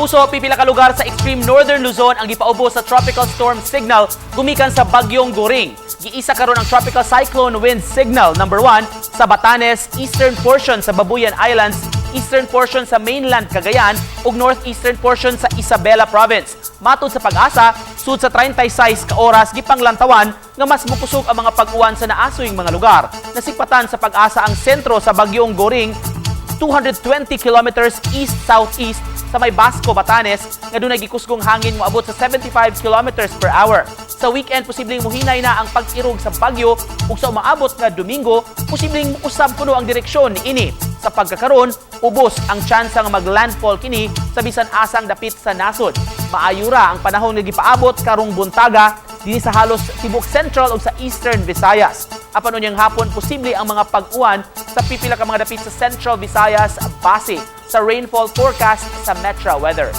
Kapuso, pipila ka lugar sa extreme northern Luzon ang gipaubos sa tropical storm signal gumikan sa bagyong Goring. Giisa karon ang tropical cyclone wind signal number 1 sa Batanes, eastern portion sa Babuyan Islands, eastern portion sa mainland Cagayan ug northeastern portion sa Isabela Province. Matod sa PAGASA, sud sa 36 ka oras gipanglantawan nga mas mukusog ang mga pag-uwan sa naasuyng mga lugar. Nasikpatan sa PAGASA ang sentro sa bagyong Goring 220 kilometers east-southeast sa may Basco, Batanes, nga dunay gikusgong hangin moabot sa 75 kilometers per hour. Sa weekend, posibleng muhinay na ang pag-irog sa bagyo ug sa umaabot nga Domingo, posibleng muusab kuno ang direksyon niini. Sa pagkakaron, ubos ang tsansa nga maglandfall kini sa bisan asang dapit sa nasod. Maayo ra ang panahon nga gipaabot karong buntaga dinhi sa halos tibuok Central ug sa Eastern Visayas. Apan unyang hapon, posible ang mga pag-uwan sa pipila ka mga dapit sa Central Visayas base sa rainfall forecast sa Metro Weather.